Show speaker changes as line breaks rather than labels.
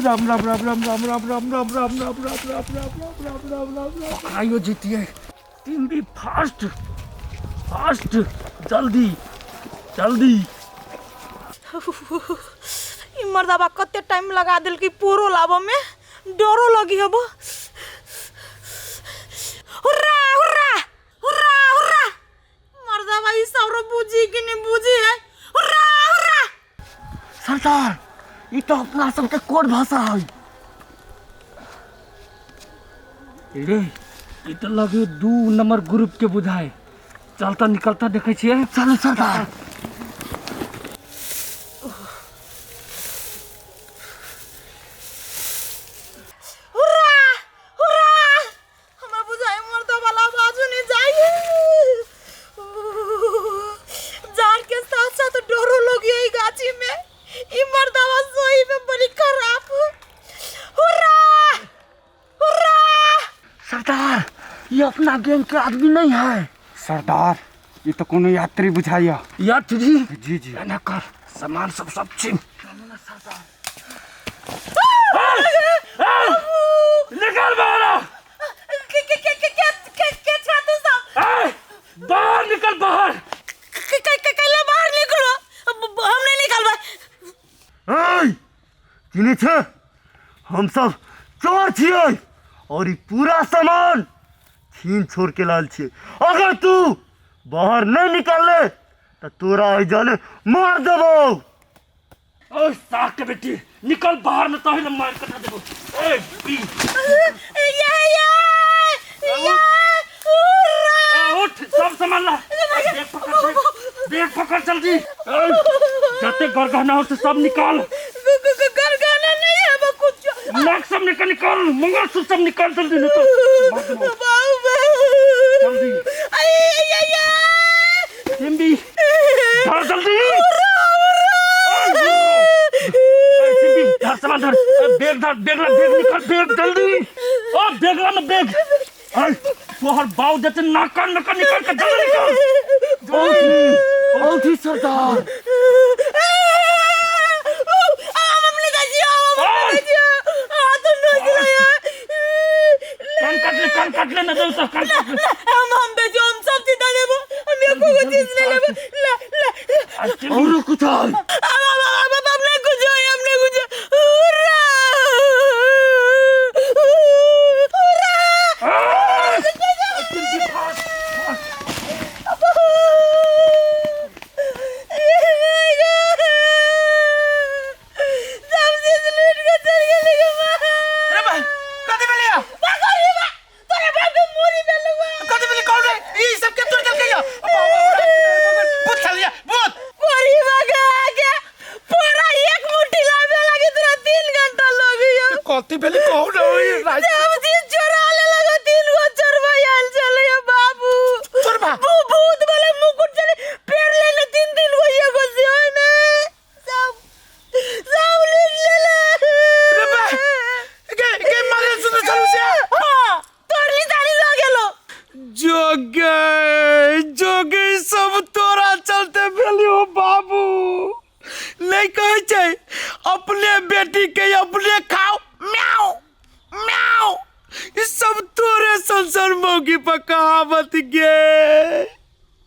Ram Ram Ram Ram Ram Ram Ram Ram Ram Ram Ram Ram Ram Ram Ram Ram Ram Ram पकड़ाइयो जीतिए team भी fast fast जल्दी जल्दी
ई मर्दाबा कते टाइम लगा देलकै पोरो लाबऽ में डरो लगी हबो हुर्रा हुर्रा हुर्रा हुर्रा मर्दाबा ई सब बुझी कि नहीं बुझी है हुर्रा हुर्रा
सरदार ई तो अपना सबके कोड भाषा है रे ई तो लगे दू नंबर ग्रुप के बुझाए चलता निकलता देखै छियै चलू सरदार
हुर्रा हुर्रा हमरा बुझाइ मर्दा वाला आवाज नहीं जाई जान के साथ साथ डरो लोग यही गाछी में ई मर्दावा सोई में बड़ी खराब हुर्रा हुर्रा
सरदार ये अपना गैंग के आदमी नहीं है
सरदार ये तो कोनो यात्री बुझाइया
यात्री
जी जी
एना कर सामान सब सब छीन निकल बाहर
के के के के के के के छा तू सब
ए, बाहर निकल बाहर
के के के कैला बाहर निकलो हम नहीं निकलबै
ए चिन्है छै हम सब चोर छियै और ई पूरा सामान छीन छोड़ के लाल छियै अगर तू बाहर नहीं निकलले तो तोरा एहि जाने मार देबो ओए साख के बेटी निकल बाहर न तही न मार कटा देबो ए बी
या या या हुर्रा
ए, उठ सब सामान ला बैग पकड़ बैग, बैग पकड़ जल्दी ए, जते गरगहना हो से सब निकाल
गरगहना नहीं है वो कुछ
नाक सब निकाल निकाल मंगलसूत्र सब निकाल जल्दी नहीं तो मार देबो
बाबू
जल्दी
आई आई आई
सिम्बी धर जल्दी ए, सिम्बी धर सामान धर ए, बैग धर बैग ला बैग निकाल बैग जल्दी ओ बैग ला ना बैग ए, तोहर बाऊ देते नाक कान निकाल निकाल के जल्दी निकाल औठी औठी सरदार कान काट ले कान काट ले ना दे कान काट ले
हम बेचो हम सब चीज दे देबो हम एको गो चीज नहीं लेबो ला ला
और कुछ
अब अब अब अब अब नहीं कुछ होई हम नहीं कुछ हुर्रा हुर्रा सब चीज लूट के चल गेली गे मां
रे बा कथी भेलैया
पकड़ी बा तोरे बाप के मुरी भेलुआ
कथी भेलै कहू रे ई सब के तोड़ देलकै भूत खा लिया भूत
कोरी बगा के पूरा एक मुट्ठी लावे लगी तोरा 3 घंटा लगी
कथी भेलै कहू रे ओइ राति
सब चीज चोरा ले लगा तीन गो चोरवा आयल चले ये बाबू
चोरबा?
भूत वाला मुकुट चले पेड़ ले ले तीन तीन गो एगो से होय ने सब सब लूट ले ले
रे बा गे गे मारे सुन चलू से
हां तोरली साड़ी ल गेलो
जोगे जोगे सब तोरा चलते भेलियो बाबू नहीं कहै छै अपने बेटी के अपने खाओ म्याऊ म्याऊ ई सब तोरे संसार मौगी पर कहावत गे।